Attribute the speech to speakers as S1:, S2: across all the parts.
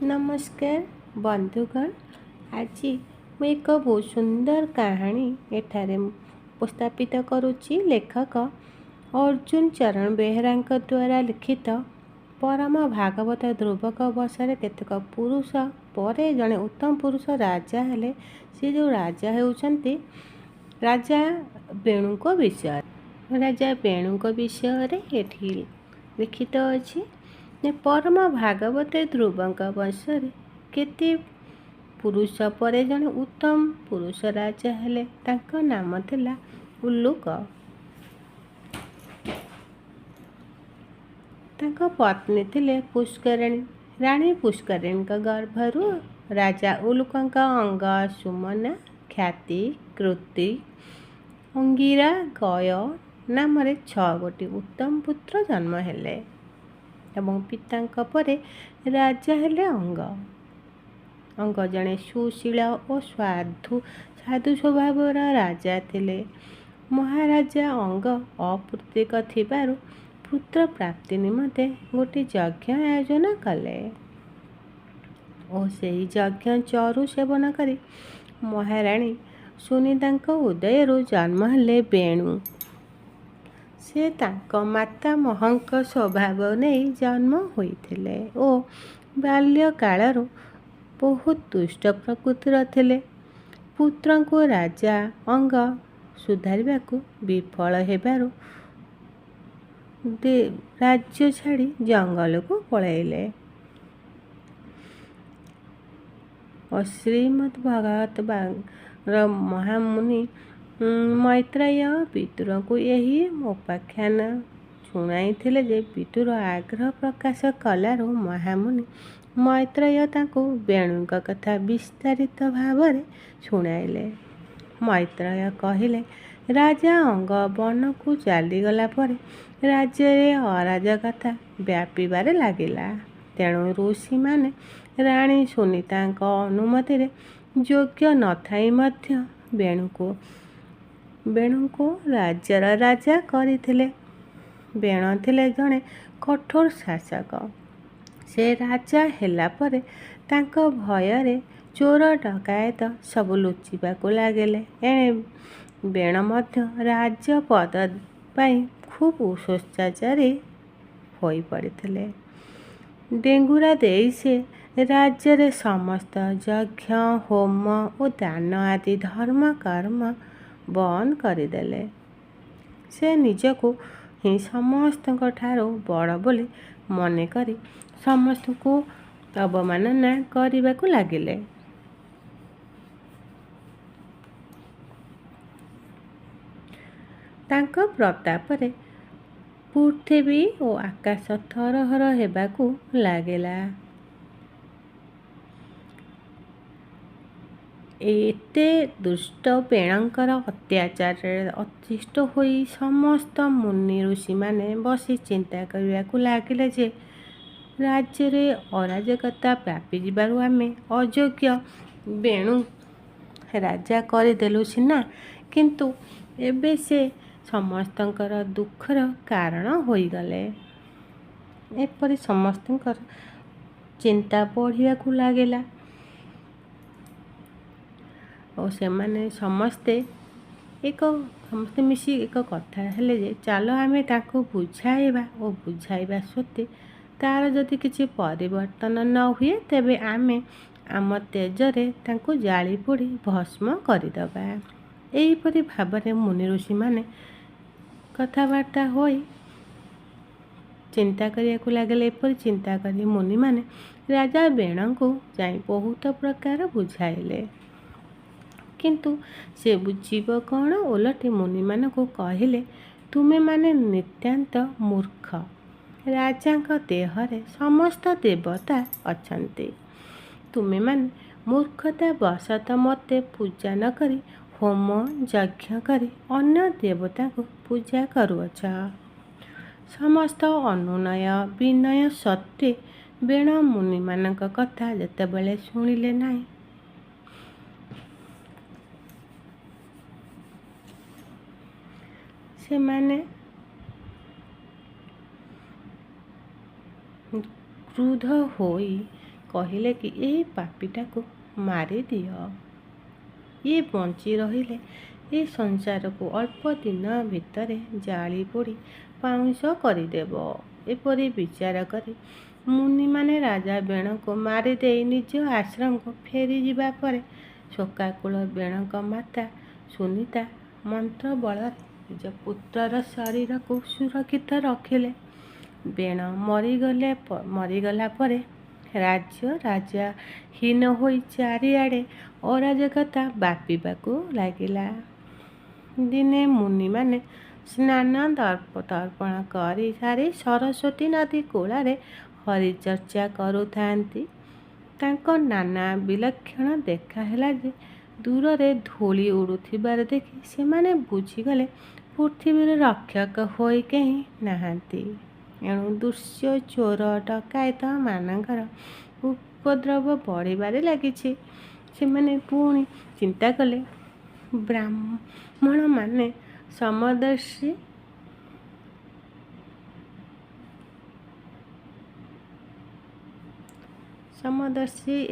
S1: ନମସ୍କାର ବନ୍ଧୁଗଣ, ଆଜି ମୁଁ ଏକ ବହୁତ ସୁନ୍ଦର କାହାଣୀ ଏଠାରେ ଉପସ୍ଥାପିତ କରୁଛି। ଲେଖକ ଅର୍ଜୁନ ଚରଣ ବେହେରାଙ୍କ ଦ୍ୱାରା ଲିଖିତ ପରମ ଭାଗବତ ଧ୍ରୁବକ ବଂଶରେ କେତେକ ପୁରୁଷ ପରେ ଜଣେ ଉତ୍ତମ ପୁରୁଷ ରାଜା ହେଲେ। ସେ ଯେଉଁ ରାଜା ହେଉଛନ୍ତି ରାଜା ବେଣୁଙ୍କ ବିଷୟରେ, ରାଜା ବେଣୁଙ୍କ ବିଷୟରେ ଏଠି ଲିଖିତ ଅଛି ଯେ ପରମ ଭାଗବତ ଧ୍ରୁବଙ୍କ ବଂଶରେ କେତେ ପୁରୁଷ ପରେ ଜଣେ ଉତ୍ତମ ପୁରୁଷ ରାଜା ହେଲେ। ତାଙ୍କ ନାମ ଥିଲା ଉଲୁକ। ତାଙ୍କ ପତ୍ନୀ ଥିଲେ ପୁଷ୍କରିଣୀ। ରାଣୀ ପୁଷ୍କରିଣୀଙ୍କ ଗର୍ଭରୁ ରାଜା ଉଲୁକଙ୍କ ଅଙ୍ଗ, ସୁମନା, ଖ୍ୟାତି, କୃତି, ଅଙ୍ଗିରା, ଗୟ ନାମରେ 6 ଗୋଟି ଉତ୍ତମ ପୁତ୍ର ଜନ୍ମ ହେଲେ ଏବଂ ପିତାଙ୍କ ପରେ ରାଜା ହେଲେ ଅଙ୍ଗ। ଅଙ୍ଗ ଜଣେ ସୁଶୀଳ ଓ ସାଧୁ ସ୍ୱଭାବର ରାଜା ଥିଲେ। ମହାରାଜା ଅଙ୍ଗ ଅପୁତ୍ରିକ ଥିବାରୁ ପୁତ୍ର ପ୍ରାପ୍ତି ନିମନ୍ତେ ଗୋଟିଏ ଯଜ୍ଞ ଆୟୋଜନ କଲେ ଓ ସେହି ଯଜ୍ଞ ଚରୁ ସେବନ କରି ମହାରାଣୀ ସୁନିତାଙ୍କ ଉଦୟରୁ ଜନ୍ମ ହେଲେ ବେଣୁ। ସେ ତାଙ୍କ ମାତାମହଙ୍କ ସ୍ୱଭାବ ନେଇ ଜନ୍ମ ହୋଇଥିଲେ ଓ ବାଲ୍ୟକାଳରୁ ବହୁତ ଦୁଷ୍ଟ ପ୍ରକୃତିର ଥିଲେ। ପୁତ୍ରଙ୍କୁ ରାଜା ଅଙ୍ଗ ସୁଧାରିବାକୁ ବିଫଳ ହେବାରୁ ରାଜ୍ୟ ଛାଡ଼ି ଜଙ୍ଗଲକୁ ପଳାଇଲେ ଓ ଶ୍ରୀମଦ୍ ଭାଗବତ ମହାମୁନି ମୈତ୍ରେୟ ବିଦୁରଙ୍କୁ ଏହି ଉପାଖ୍ୟାନ ଶୁଣାଇଥିଲେ ଯେ ବିଦୁର ଆଗ୍ରହ ପ୍ରକାଶ କଲାରୁ ମହାମୁନି ମୈତ୍ରେୟ ତାଙ୍କୁ ବେଣୁଙ୍କ କଥା ବିସ୍ତାରିତ ଭାବରେ ଶୁଣାଇଲେ। ମୈତ୍ରେୟ କହିଲେ, ରାଜା ଅଙ୍ଗ ବନକୁ ଚାଲିଗଲା ପରେ ରାଜ୍ୟରେ ଅରାଜକତା ବ୍ୟାପିବାରେ ଲାଗିଲା। ତେଣୁ ଋଷିମାନେ ରାଣୀ ସୁନୀତାଙ୍କ ଅନୁମତିରେ ଯୋଗ୍ୟ ନଥାଇ ମଧ୍ୟ ବେଣୁଙ୍କୁ ରାଜ୍ୟର ରାଜା କରିଥିଲେ। ବେଣ ଥିଲେ ଜଣେ କଠୋର ଶାସକ। ସେ ରାଜା ହେଲା ପରେ ତାଙ୍କ ଭୟରେ ଚୋର ଡକାୟତ ସବୁ ଲୁଚିବାକୁ ଲାଗିଲେ। ଏଣେ ବେଣ ମଧ୍ୟ ରାଜ୍ୟ ପଦ ପାଇଁ ଖୁବ୍ ସ୍ୱେଚ୍ଛାଚାରୀ ହୋଇପଡ଼ିଥିଲେ। ଡେଙ୍ଗୁରା ଦେଇ ସେ ରାଜ୍ୟରେ ସମସ୍ତ ଯଜ୍ଞ, ହୋମ ଓ ଦାନ ଆଦି ଧର୍ମ କର୍ମ ବନ୍ଦ କରିଦେଲେ। ସେ ନିଜକୁ ହିଁ ସମସ୍ତଙ୍କ ଠାରୁ ବଡ଼ ବୋଲି ମନେକରି ସମସ୍ତଙ୍କୁ ଅବମାନନା କରିବାକୁ ଲାଗିଲେ। ତାଙ୍କ ପ୍ରତାପରେ ପୃଥିବୀ ଓ ଆକାଶ ଥରହର ହେବାକୁ ଲାଗିଲା। ଏତେ ଦୁଷ୍ଟ ବେଣଙ୍କର ଅତ୍ୟାଚାରରେ ଅତିଷ୍ଠ ହୋଇ ସମସ୍ତ ମୁନି ଋଷିମାନେ ବସି ଚିନ୍ତା କରିବାକୁ ଲାଗିଲେ ଯେ ରାଜ୍ୟରେ ଅରାଜକତା ବ୍ୟାପିଯିବାରୁ ଆମେ ଅଯୋଗ୍ୟ ବେଣୁ ରାଜା କରିଦେଲୁ ସିନା, କିନ୍ତୁ ଏବେ ସେ ସମସ୍ତଙ୍କର ଦୁଃଖର କାରଣ ହୋଇଗଲେ। ଏପରି ସମସ୍ତଙ୍କର ଚିନ୍ତା ବଢ଼ିବାକୁ ଲାଗିଲା ଓ ସେମାନେ ସମସ୍ତେ ମିଶି ଏକ କଥା ହେଲେ ଯେ ଚାଲ ଆମେ ତାଙ୍କୁ ବୁଝାଇବା ଓ ବୁଝାଇବା ସତ୍ତ୍ୱେ ତାର ଯଦି କିଛି ପରିବର୍ତ୍ତନ ନ ହୁଏ ତେବେ ଆମେ ଆମ ତେଜରେ ତାଙ୍କୁ ଜାଳି ପୋଡ଼ି ଭସ୍ମ କରିଦେବା। ଏହିପରି ଭାବରେ ମୁନି ଋଷିମାନେ କଥାବାର୍ତ୍ତା ହୋଇ ଚିନ୍ତା କରିବାକୁ ଲାଗିଲେ। ଏପରି ଚିନ୍ତା କରି ମୁନିମାନେ ରାଜା ବେଣଙ୍କୁ ଯାଇ ବହୁତ ପ୍ରକାର ବୁଝାଇଲେ, କିନ୍ତୁ ସେ ବୁଝିବ କ'ଣ? ଓଲଟି ମୁନିମାନଙ୍କୁ କହିଲେ, ତୁମେମାନେ ନିତାନ୍ତ ମୂର୍ଖ। ରାଜାଙ୍କ ଦେହରେ ସମସ୍ତ ଦେବତା ଅଛନ୍ତି। ତୁମେମାନେ ମୂର୍ଖତା ବଶତଃ ମୋତେ ପୂଜା ନ କରି ହୋମ ଯଜ୍ଞ କରି ଅନ୍ୟ ଦେବତାଙ୍କୁ ପୂଜା କରୁଅଛ। ସମସ୍ତ ଅନୁନୟ ବିନୟ ସତ୍ତ୍ୱେ ବେଣ ମୁନିମାନଙ୍କ କଥା ଯେତେବେଳେ ଶୁଣିଲେ ନାହିଁ, ସେମାନେ କ୍ରୁଦ୍ଧ ହୋଇ କହିଲେ କି ଏହି ପାପୀଟାକୁ ମାରିଦିଅ। ଇଏ ବଞ୍ଚି ରହିଲେ ଏ ସଂସାରକୁ ଅଳ୍ପ ଦିନ ଭିତରେ ଜାଳି ପୋଡ଼ି ପାଉଁଶ କରିଦେବ। ଏପରି ବିଚାର କରି ମୁନିମାନେ ରାଜା ବେଣଙ୍କୁ ମାରିଦେଇ ନିଜ ଆଶ୍ରମକୁ ଫେରିଯିବା ପରେ ଶୋକାକୁଳ ବେଣଙ୍କ ମାତା ସୁନୀତା ମନ୍ତ୍ର ବଳରେ ନିଜ ପୁତ୍ରର ଶରୀରକୁ ସୁରକ୍ଷିତ ରଖିଲେ। ବେଣ ମରିଗଲା ପରେ ରାଜ୍ୟ ରାଜାହୀନ ହୋଇ ଚାରିଆଡ଼େ ଅରାଜକତା ବ୍ୟାପିବାକୁ ଲାଗିଲା। ଦିନେ ମୁନିମାନେ ସ୍ନାନ ତର୍ପଣ କରି ସାରି ସରସ୍ୱତୀ ନଦୀ କୂଳରେ ହରିଚର୍ଚ୍ଚା କରୁଥାନ୍ତି। ତାଙ୍କ ନାନା ବିଲକ୍ଷଣ ଦେଖା ହେଲା ଯେ ଦୂରରେ ଧୂଳି ଉଡ଼ୁଥିବାର ଦେଖି ସେମାନେ ବୁଝିଗଲେ ପୃଥିବୀର ରକ୍ଷକ ହୋଇ କେହି ନାହାନ୍ତି। ଏଣୁ ଦସ୍ୟୁ, ଚୋର, ଡକାୟତମାନଙ୍କର ଉପଦ୍ରବ ବଢ଼ିବାରେ ଲାଗିଛି। ସେମାନେ ପୁଣି ଚିନ୍ତା କଲେ, ବ୍ରାହ୍ମଣମାନେ ସମଦର୍ଶୀ।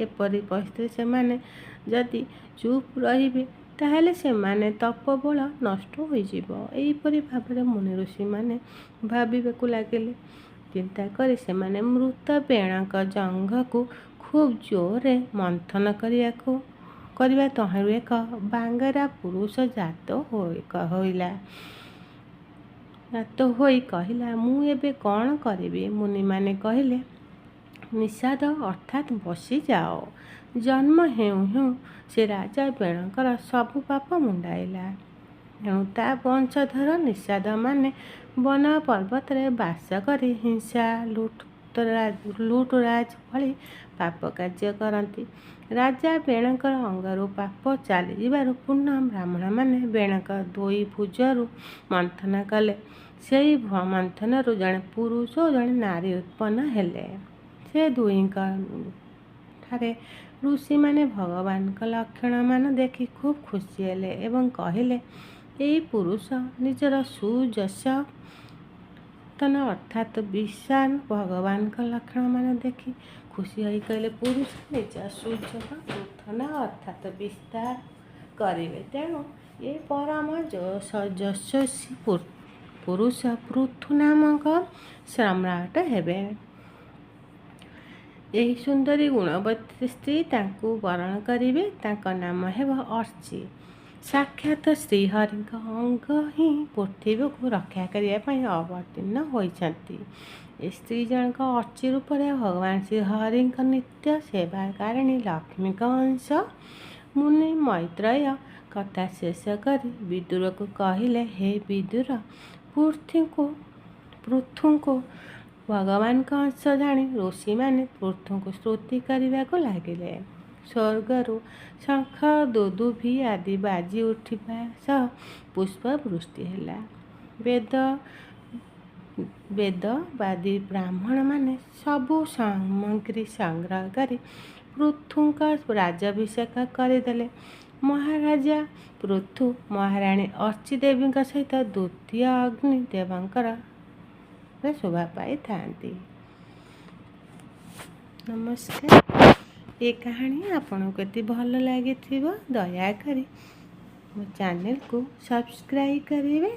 S1: ଏପରି ପରିସ୍ଥିତିରେ ସେମାନେ ଯଦି ଚୁପ୍ ରହିବେ, ତାହେଲେ ସେମାନେ ତପୋବଳ ନଷ୍ଟ ହୋଇଯିବ। ଏହିପରି ଭାବରେ ମୁନି ଋଷିମାନେ ଭାବିବାକୁ ଲାଗିଲେ। ଚିନ୍ତା କରି ସେମାନେ ମୃତ ବେଣଙ୍କ ଜଙ୍ଘକୁ ଖୁବ୍ ଜୋରରେ ମନ୍ଥନ କରିବା ତହିଁରୁ ଏକ ବାଙ୍ଗରା ପୁରୁଷ ଜାତ ହୋଇ କହିଲା, ମୁଁ ଏବେ କ'ଣ କରିବି? ମୁନିମାନେ କହିଲେ, ନିଷାଦ ଅର୍ଥାତ୍ ବସିଯାଅ। ଜନ୍ମ ହେଉଁ ହେଉଁ ସେ ରାଜା ବେଣଙ୍କର ସବୁ ପାପ ମୁଣ୍ଡାଇଲା। ଏଣୁ ତା ବଂଶଧର ନିଷାଦମାନେ ବନ ପର୍ବତରେ ବାସ କରି ହିଂସା, ଲୁଟରାଜ ଭଳି ପାପ କାର୍ଯ୍ୟ କରନ୍ତି। ରାଜା ବେଣଙ୍କର ଅଙ୍ଗରୁ ପାପ ଚାଲିଯିବାରୁ ପୁନଃ ବ୍ରାହ୍ମଣମାନେ ବେଣଙ୍କ ଦୁଇ ଭୁଜରୁ ମନ୍ଥନ କଲେ। ସେହି ମନ୍ଥନରୁ ଜଣେ ପୁରୁଷ ଓ ଜଣେ ନାରୀ ଉତ୍ପନ୍ନ ହେଲେ। ସେ ଦୁହିଁଙ୍କ ଠାରେ ଋଷିମାନେ ଭଗବାନଙ୍କ ଲକ୍ଷଣମାନ ଦେଖି ଖୁବ୍ ଖୁସି ହେଲେ ଏବଂ କହିଲେ, ଏହି ପୁରୁଷ ନିଜର ସୁଯଶ ଅର୍ଥାତ୍ ବିଶାନ ଭଗବାନଙ୍କ ଲକ୍ଷଣମାନ ଦେଖି ଖୁସି ହୋଇ କହିଲେ, ପୁରୁଷ ନିଜ ସୁଯଶ ପୃଥନ ଅର୍ଥାତ୍ ବିସ୍ତାର କରିବେ। ତେଣୁ ଏ ପରମ ଯଶସ୍ୱୀ ପୁରୁଷ ପୃଥୁ ନାମକ ସମ୍ରାଟ ହେବେ। ଏହି ସୁନ୍ଦରୀ ଗୁଣବତୀ ସ୍ତ୍ରୀ ତାଙ୍କୁ ବରଣ କରିବେ। ତାଙ୍କ ନାମ ହେବ ଅର୍ଚ୍ଚି। ସାକ୍ଷାତ ଶ୍ରୀହରିଙ୍କ ଅଙ୍ଗ ହିଁ ପୃଥିବୀକୁ ରକ୍ଷା କରିବା ପାଇଁ ଅବତୀର୍ଣ୍ଣ ହୋଇଛନ୍ତି। ଏ ସ୍ତ୍ରୀ ଜଣକ ଅର୍ଚ୍ଚି ରୂପରେ ଭଗବାନ ଶ୍ରୀହରିଙ୍କ ନିତ୍ୟ ସେବାକାରିଣୀ ଲକ୍ଷ୍ମୀଙ୍କ ଅଂଶ। ମୁନି ମୈତ୍ରେୟ କଥା ଶେଷ କରି ବିଦୁରକୁ କହିଲେ, ହେ ବିଦୁର, ପୃଥୁଙ୍କୁ ଭଗବାନଙ୍କ ଅଂଶ ଜାଣି ଋଷିମାନେ ପୃଥୁଙ୍କୁ ସ୍ତୁତି କରିବାକୁ ଲାଗିଲେ। ସ୍ୱର୍ଗରୁ ଶଙ୍ଖ, ଦୁନ୍ଦୁଭି ଆଦି ବାଜି ଉଠିବା ସହ ପୁଷ୍ପ ବୃଷ୍ଟି ହେଲା। ବେଦବାଦୀ ବ୍ରାହ୍ମଣମାନେ ସବୁ ସାମଗ୍ରୀ ସଂଗ୍ରହ କରି ପୃଥୁଙ୍କ ରାଜାଭିଷେକ କରିଦେଲେ। ମହାରାଜା ପୃଥୁ ମହାରାଣୀ ଅର୍ଚ୍ଚି ଦେବୀଙ୍କ ସହିତ ଦ୍ୱିତୀୟ ଅଗ୍ନି ଦେବଙ୍କର ଶୋଭା ପାଇଥାନ୍ତି। ନମସ୍କାର। ଏ କାହାଣୀ ଆପଣଙ୍କୁ ଯଦି ଭଲ ଲାଗିଥିବ, ଦୟାକରି ମୋ ଚ୍ୟାନେଲକୁ ସବସ୍କ୍ରାଇବ୍ କରିବେ।